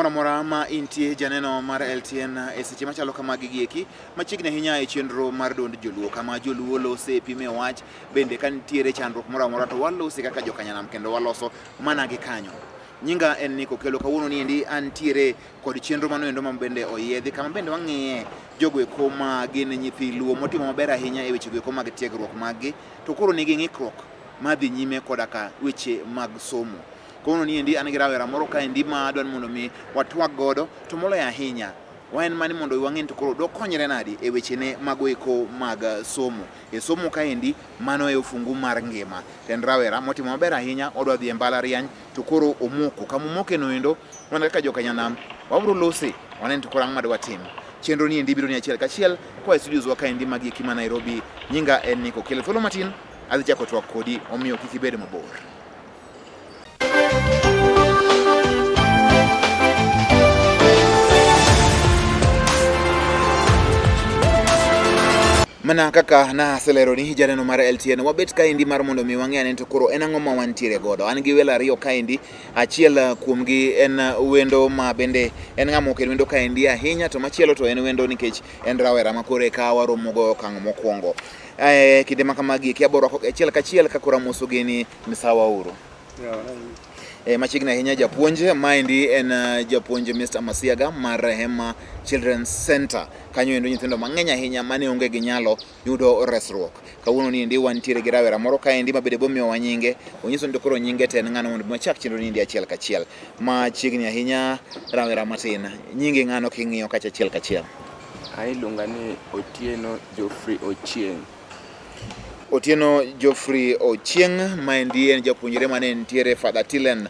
Kamoro amora ma intie janeno mar LTN e seche machalo kamagi gieki machiegni ahinya e chenro mar duond joluo kama joluo lose pime wach bende ka nitiere chandruok moro amora to walose kaka jokanyanam kendo waloso mana gi kanyo. Nyinga en Nico Kelo kawuono ni endi antiere kod chenro mano endo ma bende oyiedhi kama bende wang'iye jogo eko ma gin nyithi luo motimo maber ahinya e weche go eko mag tiegruok maggi to koro nigi ng'ikruok madhi nyime koda ka weche mag somo. Kawuono ni endi an gi rawera moro kaendi ma adwa ni mondo mi watwag godo to moloyo ahinya wan mani mondo wang'e ni to koro dokonyre nadi e wechene mago eko mag somo. E somo kaendi mano e ofungu mar ngima. To en rawera motimo maber ahinya odwa dhi e mbalariany to koro omoko. Kama omoke no endo wan kaka jokanyanam wabiro lose wane ni to koro ang'o ma dwatim. Chenro ni endi biro ni achiel kachiel koa e studios wa kaendi mag eki ma Nairobi. Nyinga en Nico Okello. Thuolo matin adhi chako twak kodi omiyo kik ibed mabor. Mana kaka naselero ni janeno mar LTN wabet kaendi mar mondo mi wang'e ane to koro en ang'o ma wantiere godo. An gi welo ariyo kaendi, achiel kuomgi en wendo ma bende en ng'ama ok en wendo kaendi ahinya to machielo to en wendo nikech en rawera ma koro eka waromo go okang' mokwongo. Eh, kinde ma kamagi eki abiro rwako achiel kachiel ka koro amosogi ni misawa uru. E, machiegni ahinya japuonj maendi en japuonj Mr. Masiaga mar Rehema Children's Center. Kanyo endo nyithindo mang'eny ahinya mane onge gi nyalo yudo resruok. Kawuono ni endi wantiere gi rawera moro kaendi ma bende bomiyowa nyinge. Onyiso ni to koro nyinge to en ng'ano mondo wachak chenro ni endi achiel kachiel. Machiegni ahinya rawera matin. Nyingi ng'ano king'iyo kacha achiel kachiel. An iluonga ni Otieno Geoffrey Ochieng. Otieno Geoffrey Ochieng maendi en japuonjre mane nitiere Father Tillen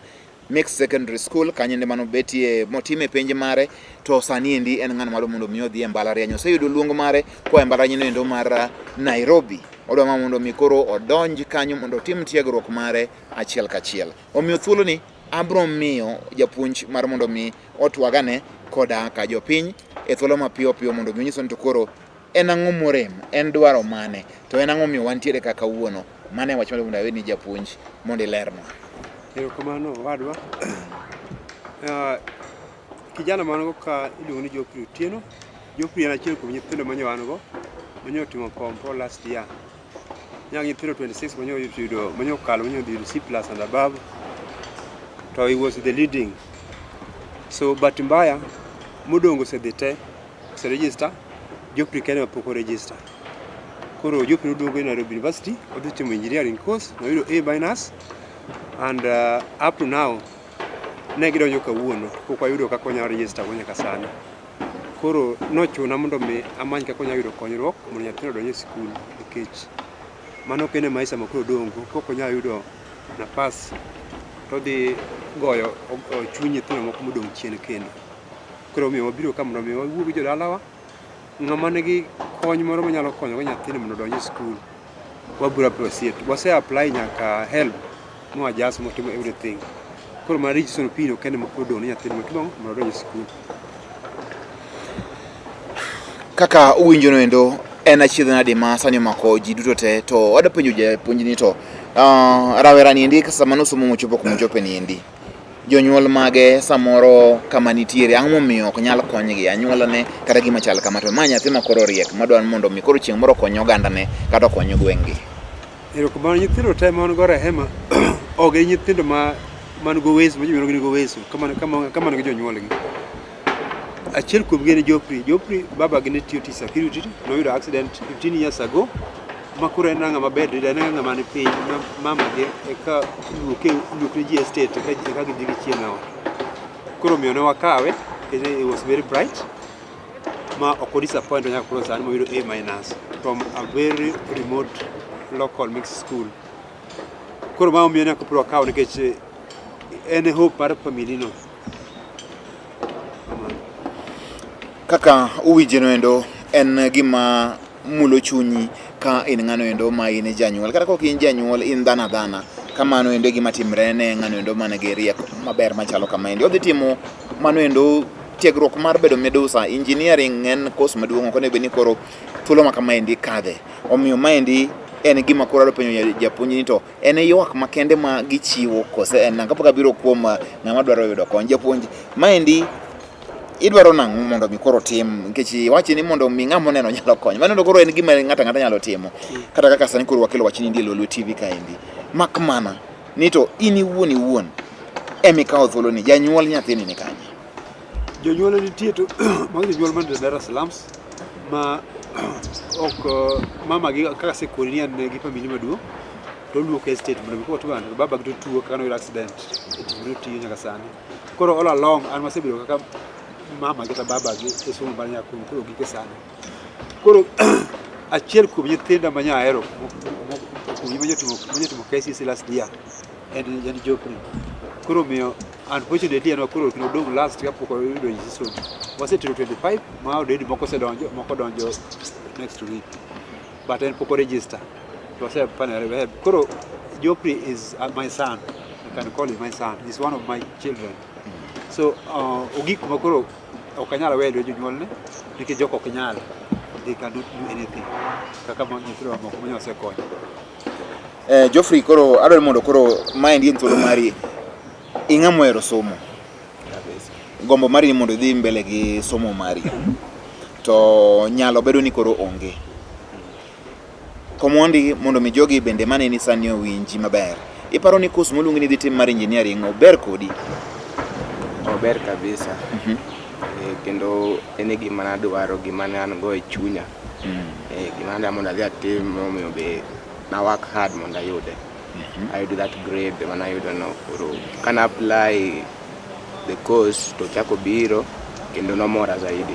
Mixed Secondary School kanyo ende mano betie motime penj mare to sani endi en ng'ano madwa mondo mi odhi e mbalariany oseyudo luong mare koa e mbalariany no endo mar Nairobi odwa ma mondo mi koro odonj kanyo mondo otim tiegruok mare achiel kachiel omiyo thuolo ni abro miyo japuonj mar mondo mi otwagane koda ka jopiny e thuolo mapiyo piyo mondo mi onyiso ni to koro en ang'o morem, en dwaro mane, to en ang'o miyo wantiere ka kawuono. Mano e wach madwa mondo awe ni japuonj mondo ilernwa. Erokamano owadwa. Kijana ma wan go ka iluongo ni Geoffrey Otieno. Geoffrey en achiel kuom nyithindo manyo wan go manyo otimo form 4 last year. Nyaka nyithindo 26 manyo oyudo manyo okalo manyo odhi C plus and above. To he was the leading. So bahati mbaya modong' osedhi te ose register, Geoffrey kende ema pok o register. Koro Geoffrey noduogo e Nairobi University, odhi timo engineering course, noyudo A minus and up to now ne gidonjo kawuono, pok wayudo kaka wanyalo register go nyaka sani. Koro nochuna mondo mi amany kaka wanyalo yudo konyruok mondo nyathino odonj e sikul nikech mano kende maisha ma koro odong' go, kok onyal yudo nafas to odhi goyo chuny nyithindo moko modong' chien kendo. Koro omiyo wabiro ka mondo mi wawuo gi jodalawa, ng'ama nigi kony moro manyalo konyogo nyathini mondo odonj e skul, wabiro appreciate. Wase apply nyaka HELB mwajaso mwatimo everything. Koro mana registration fee no kende ma koro odong' ne nyathini mondo otim ang'o? Mondo odonj e skul. Kaka uwinjo no endo en achiedh nade ma sani omako ji duto te to wadwa penjo japuonj ni to rawera ni endi sama nosomo mochopo kuma ochope ni endi jonyuol mage samoro kama nitiere ang'o momiyo ok nyal konygi anyuolane kata gima chal kama to ma nyathi ma koro riek madwa mondo mi koro chieng' moro okony ogandane kata okony gweng'gi. Erokamano nyithindo te man go Rehema ok gin nyithindo ma man go uwezo ma jonyuolgi nigo uwezo kama kama kama gi jonyuolgi. Achiel kuomgi en Geoffrey. Geoffrey baba gi ne tiyo tich security noyudo accident 15 years ago ma koro en ng'ama ber en ng'ama ni piny ma mama gi eka luoke luokne ji estate eka eka gidhi gichiem e ot. Koro omiyo ne wakawe nikech he was very bright ma ok o disappoint nyaka koro sani moyudo A minus from a very remote local mixed school. Koro ma omiyo ne ok wakawo nikech en e hope mar family no. Kaka uwinje no endo en gima mulo chunyi ka in ng'ano endo ma in janyuol kata kok in janyuol in dhano adhana kamano endo e gima timre ne ng'ano endo man gi rieko maber machalo kama endi odhi timo mano endo tiegruok mar bedo midusa engineering en course maduong' ok onego bed ni koro thuolo ma kama endi kadhe omiyo maendi en gima koro adwa penjo japuonj ni to en ywak makende ma gichiwo kose en nang'o kapok abiro kuom ng'ama dwaro yudo kony japuonj maendi Idwaro nang'o mondo mi koro tim nikech iwachi ni mondo mi ng'ama oneno nyalo konyo. Mano koro en gima ng'ato ang'ata nyalo timo. Kata kaka sani koro wakelo wachni ndi e Lolwe TV kaendi. Mak mana ni to in iwuon iwuon emikawo thuoloni janyuol nyathini ni kanye? Jonyuol nitie to mago jonyuol man Dar es Salaam ma ok mama gi kaka asekoni ni an gi familia maduong' to oluok estate mondo mi koro to baba gi to tuo kaka noyudo accident e tich mane otiyo nyaka sani. Koro all along an masebedo kaka mama gi kata baba gi e somo mar nyakuno koro gike sani. Koro achiel kuom nyithinda ma nyahero kuom manyo timo KCSE last year en Geoffrey. Koro omiyo unfortunately en koro nodong' last kapok oyudo registration. Wasetero 25 ma already moko osedonjo, moko donjo next week. But en pok o register. To wasepanere. Koro Geoffrey is my son. I can call him my son. He's one of my children. So ogik kuma koro ok anyal weyo lwet jonyuolne nikech jok ok nyal. They cannot do anything. Kaka nyithindo mamoko ma osekonyo. Geoffrey koro adwaro mondo koro maendi en thuolo mari ing'ama ohero somo. Kabisa. Gombo mari ni mondo idhi mbele gi somo mari. To nyalo bedo ni koro onge. Komondi mondo mi jogi bende maneni sani owinji maber. Iparo ni course moluongi ni idhi tim mar engineering ober kodi? Ober kabisa. Kendo en e gima nadwaro, gima ne an go e chunya. Gima nadwaro mondo adhi atim momiyo be na work hard mondo ayude. Ayud that grade manayudo no. Koro kana apply the course to chako biro kendo nomora zaidi.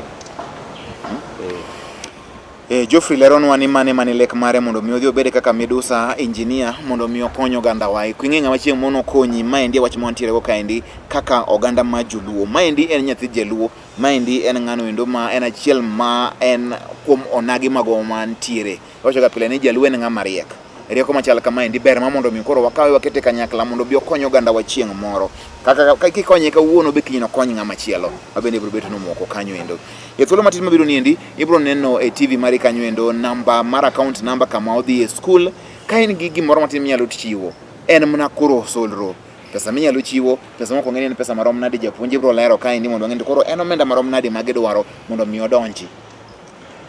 Geoffrey leronwa ni mane mane lek mare mondo mi odhi obed kaka midusa engineer mondo mi okony oganda wa. King'e ng'ama chieng' mono konyi, maendi e wach ma wantiere go kaendi kaka oganda ma joluo. Maendi en nyathi jaluo, maendi en ng'ano endo ma en achiel ma en kuom onagi mago mantiere. Iwacho ga pile ni jaluo en ng'ama riek. Rieko machal kamaendi ber ma mondo mi koro wakawe wakete kanyakla mondo obi okony oganda wa chieng' moro. Kaka ka kikonye kawuono be kiny nokony ng'ama chielo ma bende ibiro bet nomoko kanyo endo. E thuolo matin mabiro niendi, ibiro neno e TV mari kanyo endo namba mar account number kama odhi e school. Ka in gi gimoro matin minyalo chiwo, en mana koro solro. Pesa minyalo chiwo, pesa mok ong'e ni en pesa marom nade, japuonj ibiro lero kaendi mondo wang'e ni koro en omenda marom nade ma gidwaro mondo mi odonji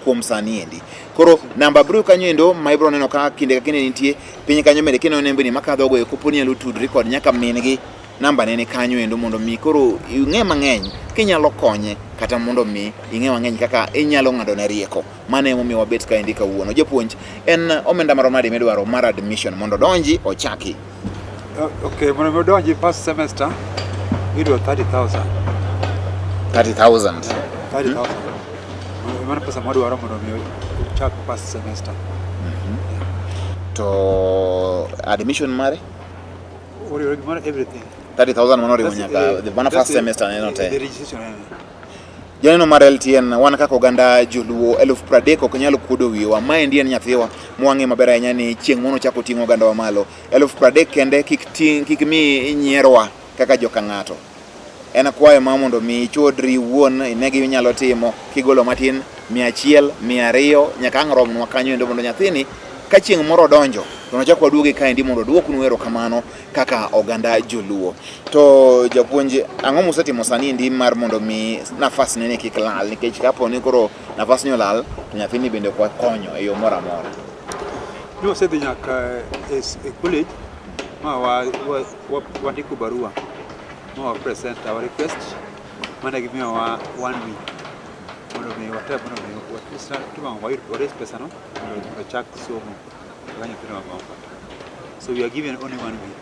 kuom sani endi. Koro namba biro kanyo endo ma ibiro neno ka kinde ka kinde nitie piny kanyo bende kineno nembeni makadho go eko pod inyalo tudri kod nyaka min gi namba ne ni kanyo endo mondo mi koro ing'e mang'eny kinyalo konye kata mondo mi ing'e mang'eny kaka inyalo ng'ado ne rieko. Mano emomiyo wabet kaendi kawuono. Japuonj, en omenda marom nade midwaro mar admission mondo odonji ochaki? Okay, mondo mi odonji first semester idwaro 30,000. 30,000. 30,000. Mano pesa mwadwaro mondo mi ochak first semester. To admission mare? Oriwo gimoro everything. 30,000 mano oriwo That's, nyaka mano that's first semester neno The te. registration. Janeno mar LTN, wan kaka oganda joluo 30,000 ok nyal kuodo wiwa. Maendi en nyathiwa mwang'e maber ahinya ni chieng' moro ochako ting'o ogandawa malo. 30,000 kende kik ting' kik mi nyierwa kaka joka ng'ato. En kwayo ma mondo mi ichodri iwuon ine gima inyalo timo kigolo matin 100, 200 nyaka ang' romnwa kanyo endo mondo nyathini ka chieng' moro odonjo to nochak waduoge kaendi mondo oduoknu erokamano kaka oganda joluo. To japuonj, ang'o musetimo sani endi mar mondo mi nafas ne ni kik lal nikech kapo ni koro nafas ni olal to nyathini bende ok wakonyo e yo moro amora. Ne wasedhi nyaka e college ma wandiko barua ma wa present our request mane gimiyowa one week mondo mi watem mondo mi wayud wa raise pesa no mondo wachak somo kaka nyithindo mamoko. So we are given only one week.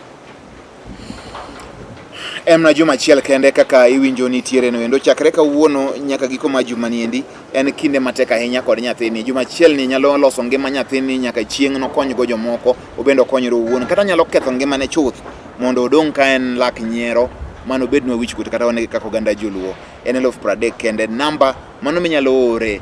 En mana juma achiel kende kaka iwinjo nitiere no endo chakre kawuono nyaka giko mar juma niendi en kinde matek ahinya kod nyathini. Juma achiel ni nyalo loso ngima nyathini nyaka chieng' nokonygo jomoko, obende okonyre owuon, kata nyalo ketho ngimane chuth mondo odong' ka en lak nyiero mano obednwa wichkuot kata wan kaka oganda joluo. En 30,000 kende. Namba mano minyalo ore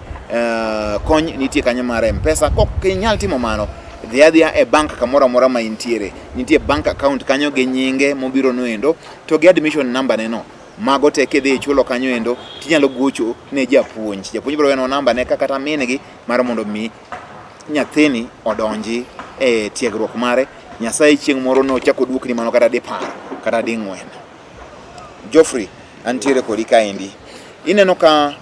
kony nitie kanyo mar M-Pesa. Kok inyal timo mano, dhi adhiya e bank kamoro amora ma intiere. Nitie bank account kanyo gi nyinge mobiro no endo to gi admission number ne no. Mago te kidhi ichulo kanyo endo tinyalo gocho ne japuonj. Japuonj biro weno namba ne ka kata min gi mar mondo mi nyathini odonji e tiegruok mare. Nyasaye chieng' moro nochak oduokni mano kata dipar kata ding'wen. Geoffrey, antiere kodi kaendi. Ineno ka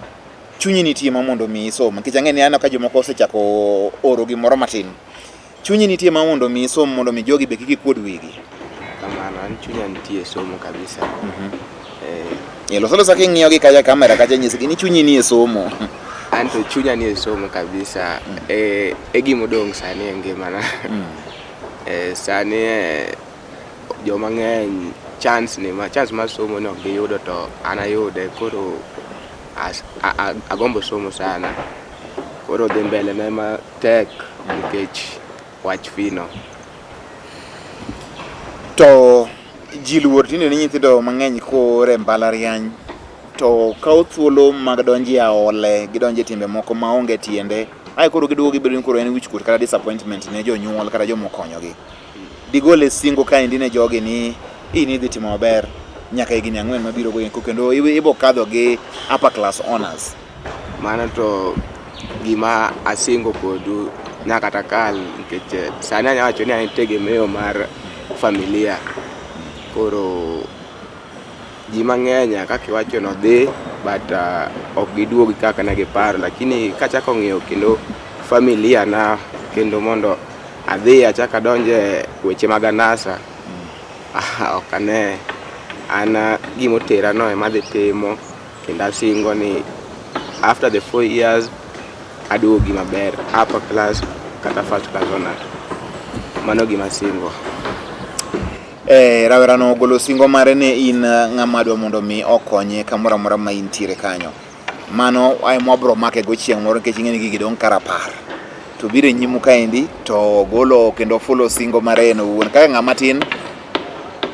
chunyi nitie ma mondo mi isom nikech ang'e ni aneno ka jomoko osechako oro gimoro matin. Chunyi nitie ma mondo mi isom mondo mi jogi be kik ikuod wigi. Kamano, an chunya nitie e somo kabisa. Eh, loso losa king'iyo gi kacha kamera kacha nyisgi ni chunyi nie somo. An to chunya nie somo kabisa. E gima odong' sani e ngimana. Sani joma ng'eny chance ni ma chance mar somo ni ok giyudo to an ayude koro agombo somo sana. Koro dhi mbele na ema tek nikech wach fee no. To ji luor tinde ni nyithindo mang'eny koor e mbalariany to kawo thuolo mag donjo e aole, gidonjo e timbe moko maonge tiende. Ae koro giduogo gibedo ni koro en wichkuot kata disappointment ne jonyuol kata joma okonyogi. Digol singo kaendi ne jogi ni in idhi timo maber nyaka higni 4 mabiro go eko kendo ibo kadho gi upper class honors. Mano to gima asingo kodu nyaka takal nikech sani anya wacho ni an tegemeo mar familia. Koro ji mang'eny kaka iwacho no dhi but ok giduogi kaka ne giparo lakini kachako ng'iyo kendo familia na kendo mondo adhi achak adonje weche mag anasa ok ane an gimotera no ema adhi timo kendo asingo ni after the 4 years aduogi maber upper class kata first class honor. Mano gima asingo. Rawerano ogolo singo mare ne in ng'ama dwa mondo mi okonye kamoro amora ma intiere kanyo. Mano ema wabro make go chieng' moro nikech ing'e ni gigi dong' kar apar. To biro e nyimu kaendi to golo kendo fulo singo mare en owuon. Kaka ng'ama tin,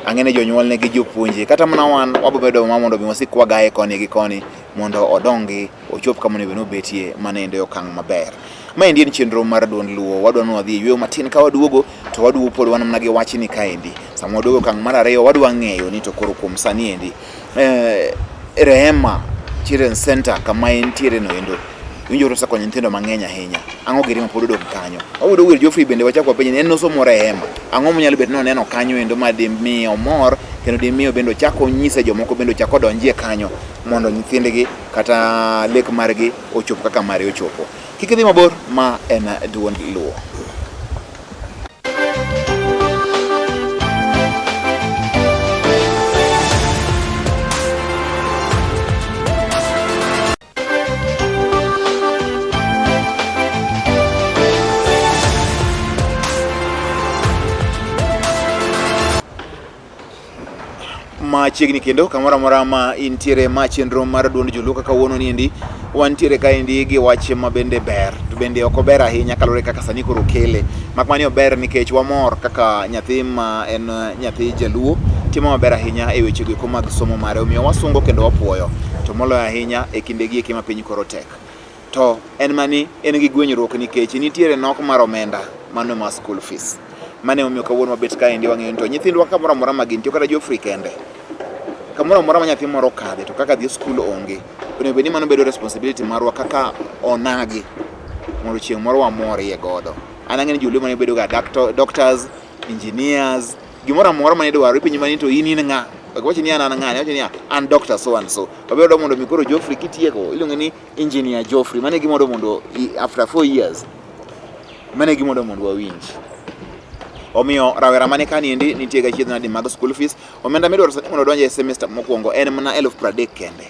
ang'e ni jonyuolne gi jopuonje kata mana wan wabo bedo ma mondo mi wasik kwagaye koni gi koni mondo odongi ochop kama onego bed ni obetie mano endo e okang' maber. Maendi en chenro mar duond Luo. Wadwa ni wadhi e yueyo matin ka waduogo to waduogo pod wan mana gi wachni kaendi. Sama waduogo okang' mar ariyo wadwa ng'eyo ni to koro kuom sani endi Rehema Children's Center kama entiere no endo winjo osekonyo nyithindo mang'eny ahinya. Ang'o giri ma pod odong' kanyo? Wayudo wir Geoffrey bende wachako wapenje ni en nosomo Rehema. Ang'o monyalo bet ni oneno kanyo endo ma dimi omor kendo dimiyo bende ochak onyise jomoko bende ochak odonjie kanyo mondo nyithindgi kata lek margi ochop kaka mare ochopo. Kik idhi mabor, ma en duond Luo. Machiegni kendo kamoro amora ma intiere ma chenro mar duond Joluo kaka kawuono niendi wantiere kaendi gi wach ma bende ber to bende ok ober ahinya kaluwore kaka sani koro kele mak mana ni ober nikech wamor kaka nyathi ma en nyathi jaluo timo maber ahinya e weche go mag somo mare omiyo wasungo kendo wapuoyo to moloyo ahinya e kindegi eki ma piny koro tek to en mani en gi gwenyruok nikech nitiere nok mar omenda mano ma school fees mane omiyo kawuono wabet kaendi wang'eyo ni to nyithindwa kamoro amora ma gintie kata Geoffrey kende kamoro amora ma nyathi moro okadhe to kaka dhi skul onge onego bed ni mano bedo responsibility marwa kaka onagi mondo chieng' moro wamorie godo an ang'e ni joluo mane bedo ga doctors engineers gimoro amora mane idwaro ipenji mani to in in ng'a ok wach ni an an ng'a iwacho ni an doctor so and so wabedo mondo mi koro Geoffrey kitieko iluonge ni engineer Geoffrey mano e gima wadwa mondo after 4 years mano e gima wadwa mondo wawinj. Omiyo rawera mane kaniendi nitie ga chiedh nadi mag school fees omenda midwaro sani mondo odonj e semester mokwongo en mana 30,000 kende.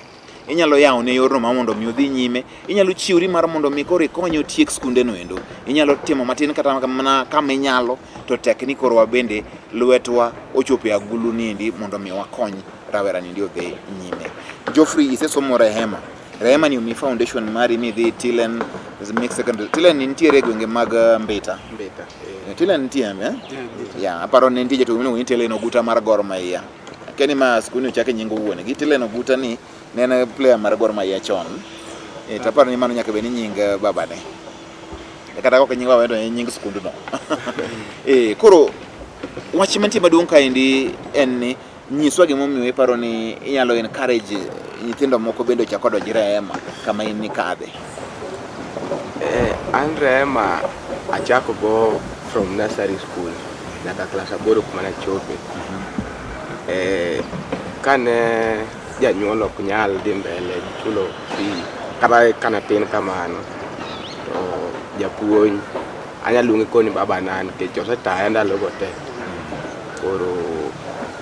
Inyalo yawo ne yorno ma mondo mi odhi nyime, inyalo chiwri mar mondo mi koro ikonye otiek skunde no endo. Inyalo timo matin kata mana kama inyalo to tek ni koro wabende lwetwa ochopo e agulu niendi mondo mi wakony rawera niendi odhi nyime. Geoffrey isesomo Rehema. Rehema ni omiyi foundation mari midhi Tilen Mixed Secondary. Tilen nitiere e gwenge mag Mbita. Mbita. Tilen nitie eh? Ya, aparo ni nitie jatugo miluongo ni Tilen Oguta mar Gor Mahia. Akia ni ma skul ni ochake nying wuon gi. Tilen Oguta ni ne en player mar Gor Mahia chon. To aparo ni mano nyaka bed ni nying babane. Kata kok nying babane to en nying skundno. Koro wach mantie maduong' kaendi en ni nyiswa gimomiyo iparo ni inyalo encourage nyithindo moko bende ochak odonj Rehema kama in nikadhe. An Rehema achako go from nursery school nyaka klas 8 kuma nachope. Kane janyuol ok nyal dhi mbele gi chulo fee kata ka natin kamano to japuonj anyalo luonge koni babana nikech osetaya ndalogo te. Koro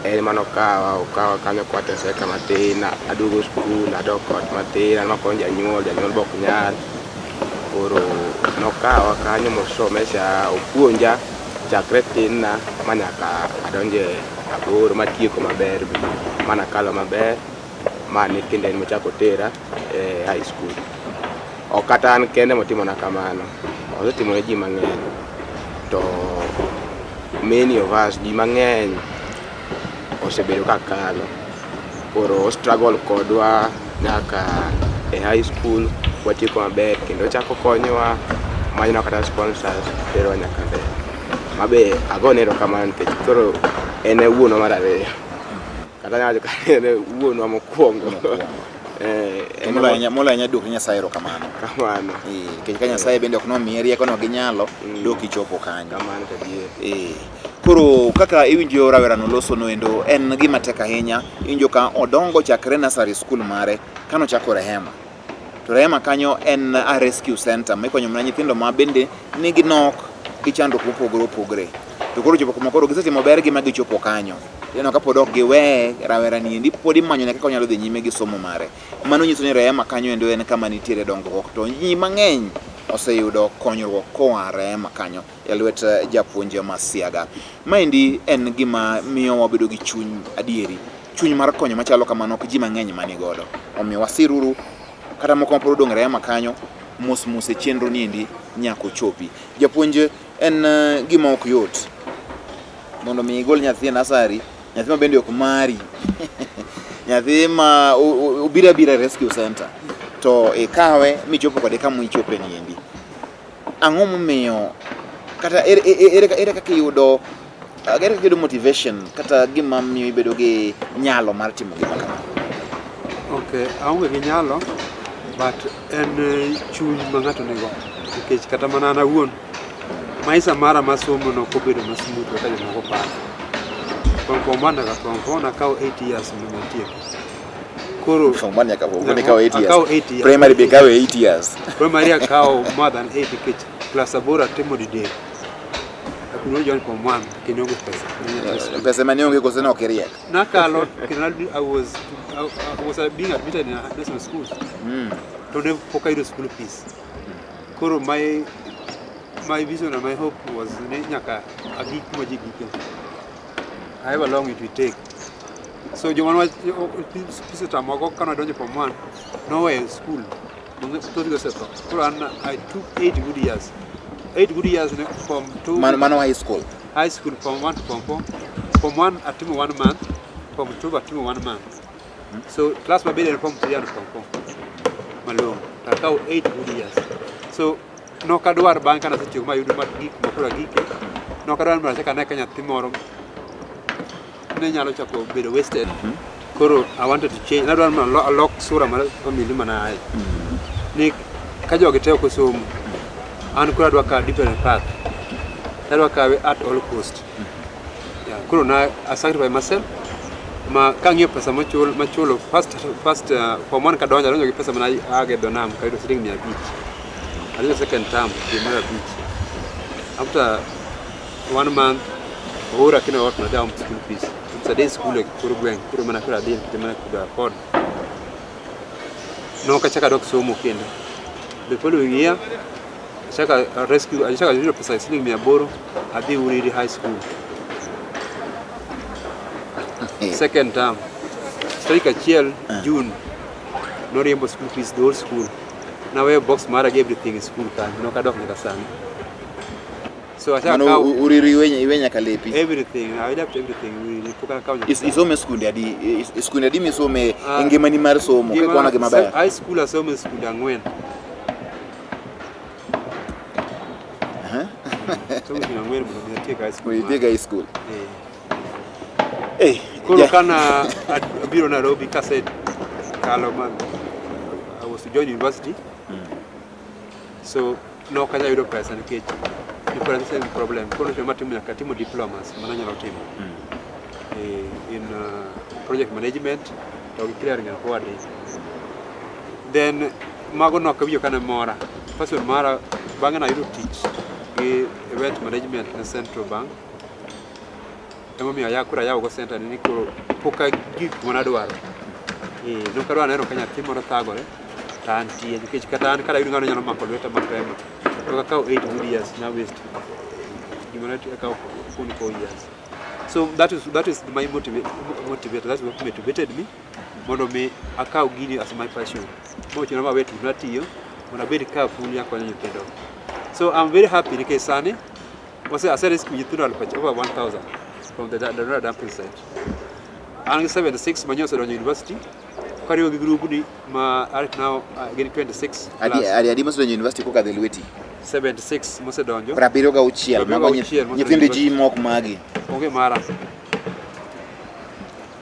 en ema nokawa, okawa kanyo kwateseka matin, aduogo skul, adok ot matin, an makonyo janyuol, janyuol be ok nyal. Koro nokawa kanyo mosomesha, opuonja chakre tinna ma nyaka adonje aboro matieko maber be, manakalo maber ma ne kendo en mochako otera e high school. Ok kata an kende motimona kamano, osetimo ne ji mang'eny. To many of us, ji mang'eny osebedo ka kalo. Koro o struggle kodwa nyaka e high school watieko maber kendo ochako konyowa manyonwa kata sponsors terowa nyaka mbele. Ma be agone erokamano nikech koro en e wuonwa mar ariyo. Kata anyalo wacho ni en e wuonwa mokwongo. Eh, Moloyo ahinya duok ne Nyasaye erokamano. Kamano. Eh, nikech ka Nyasaye bende ok nomiye rieko no gi nyalo, dok ichopo kanyo. Kamano to adier. Eh, koro kaka iwinjo rawerano loso noendo en gima tek ahinya. Iwinjo ka odongo chakre nursery school mare kanochako Rehema. To Rehema kanyo en a rescue center mikonyo mana nyithindo ma bende nigi nok gi chandruok mopogore opogore. To koro ochopo kuma koro gisetimo bergi ma gichopo kanyo. Ineno ka pod ok giweye rawera ni endi pod imanyone kaka onyalo dhi nyime gi somo mare. Mano nyiso ni Rehema kanyo endo en kama nitiere dongruok to ji mang'eny oseyudo konyruok koa Rehema kanyo e lwet japuonj ma Siaga. Maendi en gima miyo wabedo gi chuny adieri, chuny mar konyo machalo kamano ok ji mang'eny mani godo. Omiyo wasiruru kata moko mapod odong' Rehema kanyo mos mos e chenro ni endi nyaka ochopi. Japuonj en gima ok yot mondo mi igol nyathi e nasari, nyathi ma bende ok mari, nyathi ma obiro abira e rescue center to ikawe michopo kode kama ichope ni endi. Ang'o momiyo kata ere kaka iyudo ere kaka iyudo motivation kata gima miyo ibedo gi nyalo mar timo gima kama? Ok, aonge gi nyalo but en chuny ma ng'ato nigo nikech kata mana an awuon maisha mara mar somo nok obedo ma smooth kaka jomoko paro. From form 1 nyaka form 4 nakawo 8 years mondo atieki. Koro Form 1 nyaka form 4 ikawo 8 years. Akawo 8 years. Primary be ikawo 8 years. Primary akawo more than 8 nikech class aboro atimo didek. I could not join form 1 kendo onge pesa. Pesa mane onge koso ne ok iriek. Nakalo kendo I was being admitted in national schools. To ne pok ayudo school fees. Koro my vision and my hope was ni nyaka agik kuma ji gike. However long it will take. So joma nwa fees otamogo kane adonjo form 1 noweyo school. Thothgi osetho. Koro an I took 8 good years. 8 good years ne from 2 Mano high school. High school from 1 to form 4. Form 1 atimo 1 month, form 2 atimo 1 month. So class mabede en form 3 and form 4. Malong'o. To akawo 8 good years. So nok adwar bang' ka nasetieko mayudo ma gik makoro agike, nok adwar mondo achak ane ka nyathi moro ne nyalo chako bedo wasted. Koro I wanted to change. Nadwaro mondo alok sura mar family mana aye. Ni ka jogi te ok osomo, an koro adwa kawo different path. Adwa kawe at all cost. Yeah, koro na I sacrifice myself ma kang'iyo pesa mochul machulo first form 1 kadonjo adonjo gi pesa mana age dho nam kayudo siling 500. Adonjo second term dwe mar abich. After one month oora kendo ot madhi aom school fees. It's a day school e kor gweng' koro mana koro adhi nikech mana could afford. Nok achako adok somo kendo. The following year achako rescue achako ayudo pesa siling 800 adhi Uriri High School. Second term. Tarik 1 June noriembo school fees the whole school. Naweyo box mara gi everything e school kanyo nok adok nyaka sani. So achako Mano akawo Uriri iwe nyaka lepi. Everything. I left everything. Uriri pok akawo nyaka sani. Isome skunde adi skunde adi misome Ah, e ngimani mar somo kikwano gi maber? High school asomo e skunde ang'wen. Asomo e skunde ang'wen mondo mi atiek high school. Mondo itiek high school. Eh. Eh, Koro kana abiro Nairobi kase kalo ma I was to join university. So nok anyal yudo pesa nikech difference problem. Koro nochuno matimo nyaka timo diplomas mana anyalo timo. Eh, in project management. To gi clear ng'e forward. Then mago nok awinjo ka ne mora. Passion mara bang'e nayudo tich gi event management ne Central Bank. Emomiyo aya koro ayawo go center ni koro pok agik mana dwaro. Eh, nok adwa neno ka nyathi moro thagore to antie nikech kata an kada ayud ng'ano nyalo mako lweta mapema. To kakawo 8 good years na waste. Gimoro akawo 4 years. So that is my motivator. That's what motivated me mondo mi akaw gini as my passion. Mochuno ma wet gima atiyo mondo abed ka apuonjo akonyo nyithindo. So I'm very happy nikech sani wase ase rescue nyithindo over 1000 from the Dandora dumping site. An gi 76 manyien osedonjo university kariwo gi grubni ma right now gin 26 Adi plus adi adi mosedonjo university kokadho e lweti? 76 mosedonjo. 76 mago 76 mosedonjo nyithind ji mok magi. Onge mara.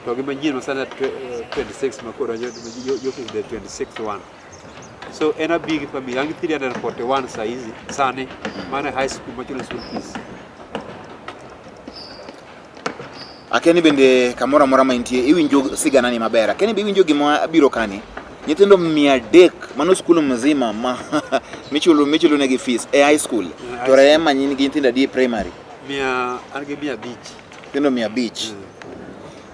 To gi manyien masani 26 ma koro donjo is the 26th one. So en a big family. An gi 341 saizi sani mane high school machulo school fees. Akia ni bende kamoro amora ma intie iwinjo sigana ni maber. Akia ni be iwinjo gima biro kani. Nyithindo 300 mano skul mzima ma michulo negi fees e high school. high To Rehema nyin gi nyithindo adi e primary? Mia an gi 500. Nyithindo 500.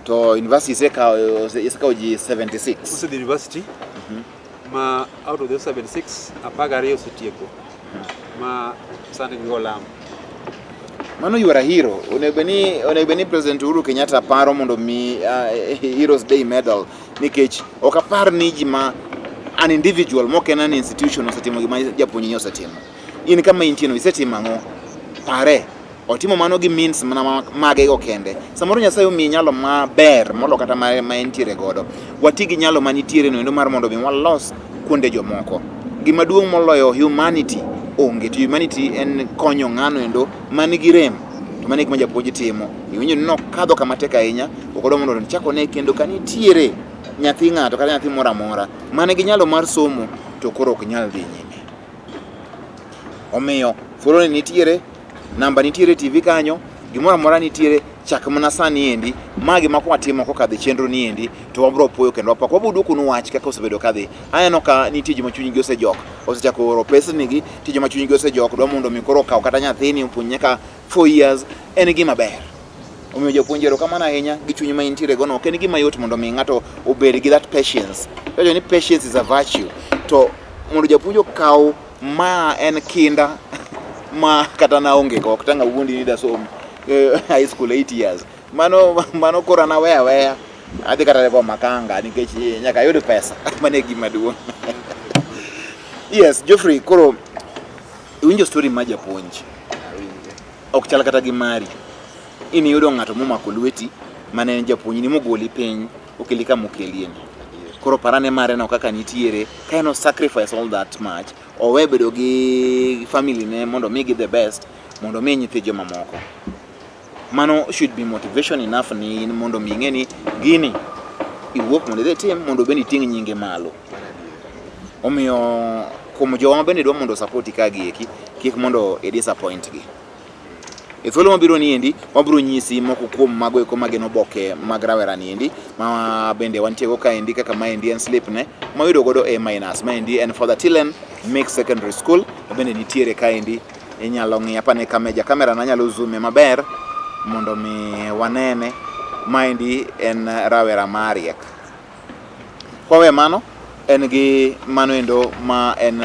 To university isekawo ji 76. Osedhi university ma out of those 76 12 osetieko ma sani gigo lamo. Mano you are a hero. Onego bed ni President Uhuru Kenyatta paro mondo mi Heroes Day medal nikech ok apar ni ji ma an individual mok en an institution osetimo gima japuonj ni osetimo. In kama intie no isetimo ang'o? Pare. Otimo mano gi means mana mage go kende. Samoro Nyasaye omiyi nyalo maber molo kata ma entiere godo. Wati gi nyalo manitiere no endo mar mondo mi walos kuonde jomoko. Gima duong' moloyo humanity onge. To humanity en konyo ng'ano endo man gi rem. To mano e gima japuonj timo. Iwinjo ni nokadho kama tek ahinya, ok odwa mondo ochak one kendo ka nitiere nyathi ng'ato kata nyathi moro amora man gi nyalo mar somo to koro ok nyal dhi nyime. Omiyo thuolo ni nitiere, namba nitiere e TV kanyo, gimoro amora nitiere, chak mana sani endi. Ma gima kwatimo kokadho e chenro ni endi to wabro puoyo kendo wapako. Wabro duokonu wach kaka osebedo kadhi. Aneno ka nitie joma chunygi osejok, osechako oro pesnigi, nitie joma chunygi osejok dwa mondo mi koro okaw kata nyathini opuonj nyaka 4 years, en gima ber. Omiyo japuonj erokamano ahinya gi chuny ma intiere go no. Ok en gima yot mondo mi ng'ato obed gi that patience. Iwacho ni patience is a virtue. To mondo japuonj okaw ma en kinda ma kata naonge go, ok tang' awuondi ni dasom high school 8 years. Mano koro an aweya aweya adhi kata go makanga nikech nyaka ayud pesa. Mano e gima duong'. Yes, Geoffrey, koro iwinjo story mar japuonj. Awinje. Ok chal kata gi mari. In iyudo ng'ato momako lweti mane en japuonjni mogoli piny okeli kama okelie ni. Koro parane mare no kaka nitiere, ka en o sacrifice all that much, owe bedo gi family ne mondo omigi the best, mondo omi nyithi jomamoko. Mano should be motivation enough ni in mondo mi ing'e ni gini iwuok mondo idhi itim mondo bende iting' nyinge malo. Omiyo kuom jowa bende dwa mondo support ka gieki, kik mondo i disappoint gi. E thuolo mabiro ni endi, wabiro nyisi moko kuom mago eko magin oboke mag rawera ni endi, ma bende wantie go kaendi kaka maendi en slip ne, ma oyudo godo A minus. Maendi en Fothertillen Mixed Secondary School, ma bende nitiere kaendi, inyalo ng'iyo apani kameja kamera na nyalo zoom e maber mondo mi wanene. Maendi en rawera mariek. Kwawe mano, en gi mano endo ma en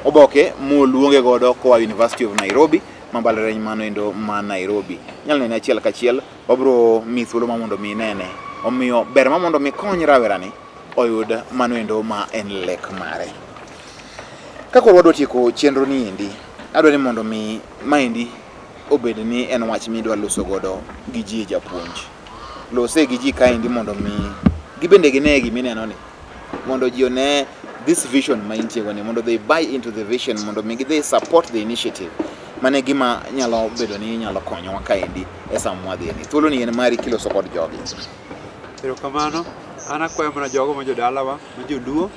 oboke moluonge godo koa University of Nairobi, ma mbalariany mano endo ma Nairobi. Inyalo nene achiel kachiel, wabro miyi thuolo ma mondo mi inene. Omiyo ber ma mondo mi kony rawera ni oyud mano endo ma en lek mare. Ka koro wadwa tieko chenro ni endi, adwa ni mondo mi maendi obed ni en wach midwa loso godo gi ji japuonj. Lose gi ji kaendi mondo mi gibende gine gimineno ni. Mondo ji one this vision ma intie go ni, mondo they buy into the vision, mondo mi gidhi support the initiative. Mano e gima nyalo bedo ni nyalo konyowa kaendi e sama mwadhiye ni. Thuolo ni en mari kiloso kod jogi. Erokamano. An akwayo mana jogo ma jodalawa, ma joluo,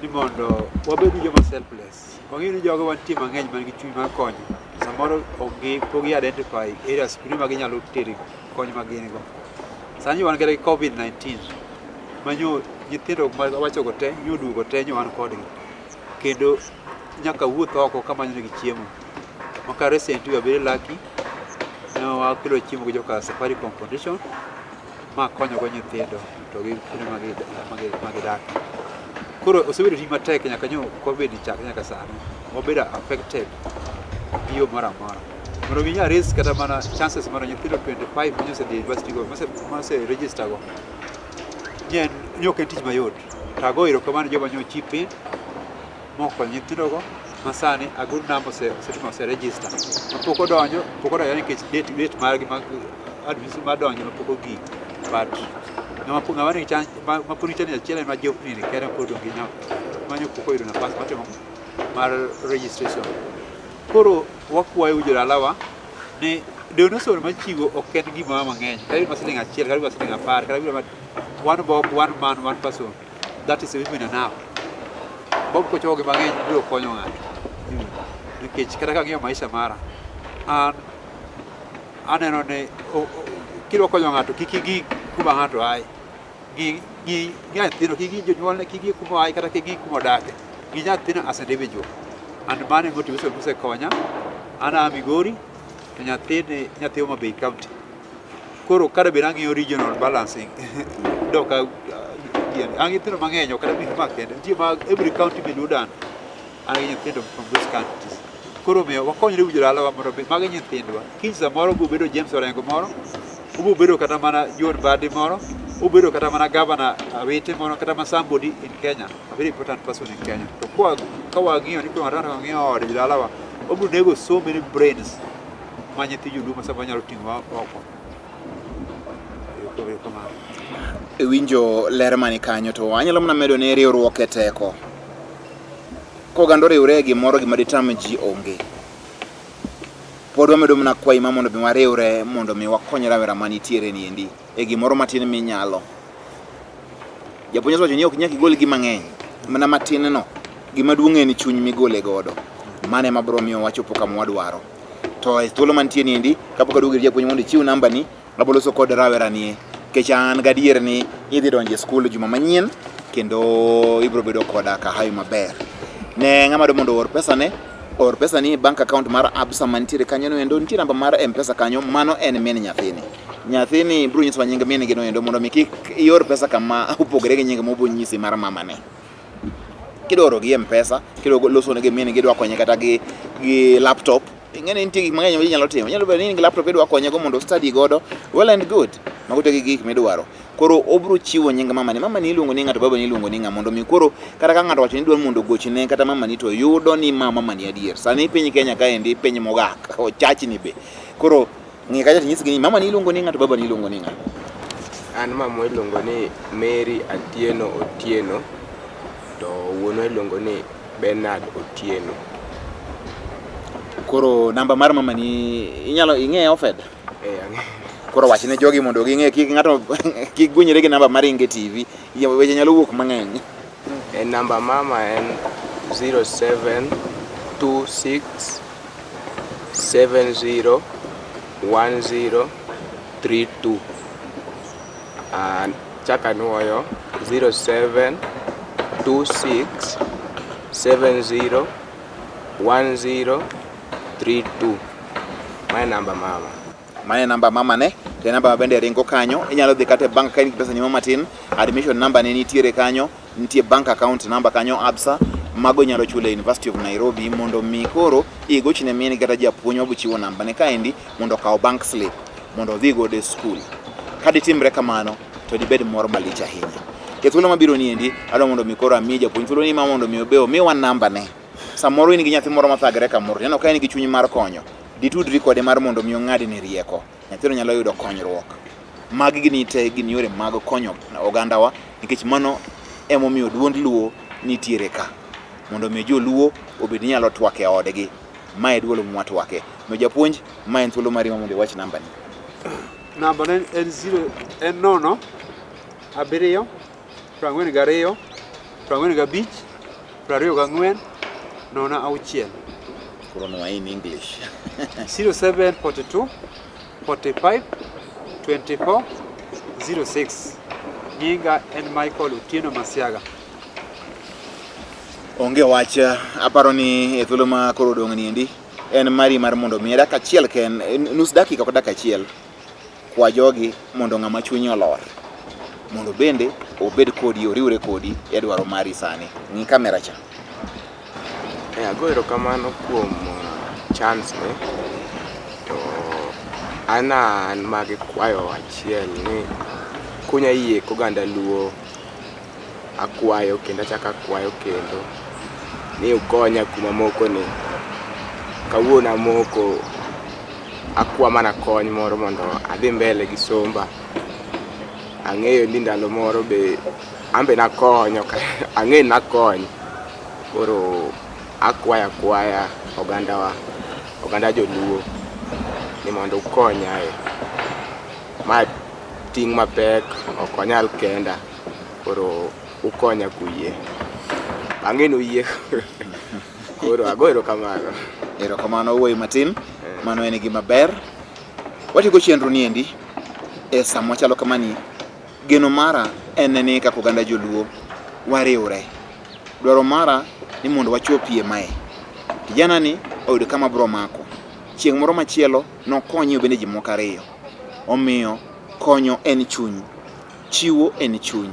ni mondo wabed joma selfless. Wang'eyo ni jogo wantie mang'eny man gi chuny mar konyo. Samoro ok gi pok gi identify areas kuonde ma ginyalo tere kony ma gin go. Sani wan kata gi COVID-19. Manyo nyithindo ma awachogo te nyo oduogo te nyo an kodgi. Kendo nyaka wuoth oko kamanyo negi chiemo. Maka recently we are very lucky ne wakelo chiemo gi joka Safaricom Foundation ma konyogo nyithindo to gi kuonde ma gidakie. Koro osebedo tich matek nyaka nyo Covid chak nyaka sani. Wabedo affected gi yo moro amora. Mondo mi inya raise kata mana chances mar nyithindo 25 ma osedhi e university go, mose register go. Nye ni ok en tich mayot. To ago erokamano joma nyo chip in mokonyo nyithindogo ma sani a good number osetimo ose register. Ma pok odonjo, pok odonjo nikech date margi mag admission mar donjo ma pok ogik. But ng'ama nigi chance ma pod nigi chance achiel en ma Geoffrey ni kende pod odong' gi manyo pok oyudo nafas mar timo mar registration. Koro wakwayo jodalawa ni donation machiwo ok en gima mang'eny. Kata gima siling achiel, kata gima siling 10, kata gima one bob, one man, one person. That is even enough. Bob kochokogi mang'eny biro konyo ng'ato. Nikech kata kang'iyo maisha mara, an aneno ni kidwa konyo ng'ato kik ing'i kuma ng'ato aye. Ng'i ng'i nyathino, kik ing'i jonyuolne, kik ing'i kuma oaye kata kik ing'i kuma odake. Ng'i nyathino as an individual. And mano e motivation mosekonya. An a Migori, to nyathini nyathi Homa Bay County. Koro kata bed ang'iyo regional balancing, dok an gi nyithindo mang'eny ok kata ma kende. Nitie ma every county miludan an gi nyithindo from those counties. Koro omiyo wakonyre winjo dalawa mondo mi magi nyithindwa. Kiny samoro obiro bedo James Orengo moro, obiro bedo kata mana John Mbadi moro, obiro bedo kata mana Governor Awiti moro, kata mana somebody in Kenya, a very important person in Kenya. To kwa ka wang'iyo ni koro ng'ato ng'iyo ode jodalawa, obiro nego so many brains ma nyithi joluo ma samoro nyalo ting'o oko. Erokamano. Iwinjo ler mani kanyo to anyalo mana medo ni riwruok e teko. Koganda oriwre e gimoro gima ditam ji onge. Pod wamedo mana kwayi ma mondo mi wariwre mondo mi wakony rawera manitiere ni endi e gimoro matin minyalo. Japuonj osewacho ni ok nyaka igol gima ng'eny, mana matin no. Gima duong' en chuny migole godo. Mano ema biro miyo wachopo kama wadwaro. To e thuolo mantie ni endi, kapok aduogo ir japuonj mondo ichiw namba ni, abiro loso kod rawera nie. Nikech an gadier ni idhi donjo e skul juma manyien kendo ibiro bedo koda ka hawi maber. Ne ng'ama dwa mondo oor pesa ne, or pesa ni e bank account mar Absa mantiere kanyo no endo, nitie namba mar M-Pesa kanyo, mano en min nyathini. Nyathini biro nyisowa nying min gi no endo mondo mi kik ior pesa kama opogore gi nying mobo nyisi mar mamane. Kidwa oro gi M-Pesa, kidwa loso ne gi min gi, idwa konye kata gi laptop, ing'e ni nitie gik mang'eny ma inyalo timo. Inyalo bedo ni in gi laptop idwa konye go mondo study godo, well and good. Mago te gi gik midwaro. Koro obiro chiwo nying mamani. Mamani iluongo ni ng'a to babani iluongo ni ng'a mondo mi koro kata ka ng'ato owacho ni dwa mondo ogochne kata mamani to yudo ni ma mamani adier. Sani piny Kenya kaendi piny mogak, ochachni be. Koro ng'i kacha to inyisgi ni mamani iluongo ni ng'a to babani iluongo ni ng'a. An mamwa iluongo ni Mary Atieno Otieno to wuonwa iluongo ni Bernard Otieno. Koro namba mar mamani inyalo ing'e ofed? Eh, ang'eyo. Koro wach ne jogi mondo ging'e kik ng'ato kik gunyre gi namba mar Inge TV. Weche nyalo wuok mang'eny. E namba mama en 0726 70 10 32. Ah, chak anuoyo 07 26 70 10 32. Mae namba mama. Mano e namba mama ne, to e namba ma bende ringo kanyo. Inyalo dhi kata e bank ka in gi pesa ni mo matin, admission number ne nitiere kanyo, nitie bank account number kanyo Absa, mago inyalo chulo e University of Nairobi mondo mi koro igochne min kata japuonj mabiro chiwo namba ne kaendi mondo okaw bank slip mondo odhi godo e skul. Ka ditimre kamano to dibed mor malich ahinya. E thuolo mabiro ni endi, adwa mondo mi koro ami japuonj thuolo ni ma mondo mi obe omiwa namba ne. Samoro in gi nyathi moro mathagre kamoro, ineno ka en gi chuny mar konyo, ditudri kode mar mondo mi ong'adni rieko. Nyathino nyalo yudo konyruok. Magi gin te gin yore mag konyo ogandawa nikech mano emomiyo duond Luo nitiere ka. Mondo mi joluo obed ni nyalo twak e odgi. Mae e duol mwatwake. No japuonj, ma en thuolo mari ma mondo iwach namba ni. Namba ne en 0 en 0 7 42 45 24 0 6. Koro nwa in English. 0742 45 24 06. Nyinga en Michael Otieno Masiaga. Onge wach, aparo ni e thuolo ma koro odong' ni endi en mari mar mondo mi dakika achiel ken, nus dakika ok dakika achiel, kwa jogi mondo ng'ama chunye olor mondo bende obed kodi, oriwre kodi e dwaro mari sani. Ng'i kamera cha. Eh, ago erokamano kuom chance ni to an an magi kwayo achiel ni kunya yie koganda Luo akwayo kendo achako akwayo kendo ni ukonya kuma moko ni. Kawuono amoko akwa mana kony moro mondo adhi mbele gi somba. Ang'eyo ni ndalo moro be an be nakonyo ang'e ni nakony. Koro akwayo akwaya ogandawa, oganda joluo ni mondo ukonyae. Ma ting' mapek ok anyal kenda. Koro ukonya kuyie. Ang'e ni uyie. Koro ago erokamano. Erokamano wuoyi matin, mano en gima ber. Watieko chenro ni endi e sama machalo kamani. Geno mara en ni kaka oganda joluo wariwre. Dwaro mara ni mondo wachopie mae. Kijana ni oyudo kama bro mako. Chieng' moro machielo nokonyi bende ji moko ariyo. Omiyo konyo en chuny. Chiwo en chuny.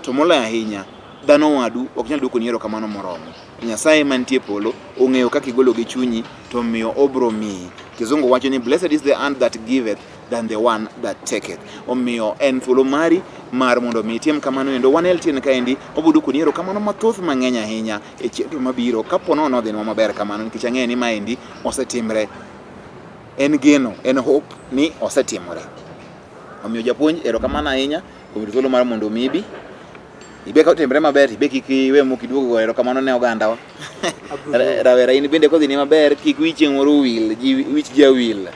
To moloyo ahinya, dhano wadu ok nyal duokoni erokamano moromo. Nyasaye mantie polo ong'eyo kaka igolo gi chunyi to omiyo obro miyi. Kizungu wacho ni blessed is the hand that giveth than the one that taketh. Omiyo en thuolo mari mar mondo mi itim kamano endo. Wan LTN kaendi wabiro duokoni erokamano mathoth mang'eny ahinya e chenro mabiro kapo nono odhinwa maber kamano nikech ang'eyo ni maendi osetimre. En geno, en hope ni osetimore. Omiyo japuonj erokamano ahinya kuom yudo thuolo mar mondo mi ibi. Ibe ka otimre maber ibe kik iwe mok iduogo goyo erokamano ne ogandawa. Rawera in bende kodhini maber kik wi chieng' moro wil, ji wich ji awil.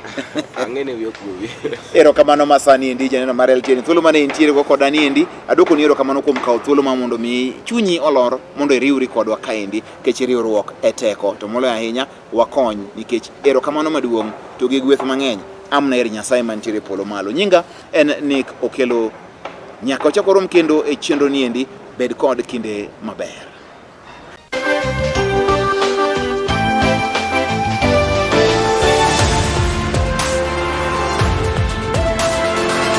Ang'e ni wiyi ok bi wil. Erokamano ma sani endi janeno mar LTN thuolo mane intiere go koda ni endi aduoko ni erokamano kuom kawo thuolo ma mondo mi chunyi olor mondo iriwri kodwa kaendi nikech riwruok e teko to moloyo ahinya wakony nikech erokamano maduong' to gi gweth mang'eny amna ir Nyasaye mantiere e polo malo. Nyinga en Nick Okelo. Nyaka wachak warom kendo e chenro ni endi, bed kod kinde maber.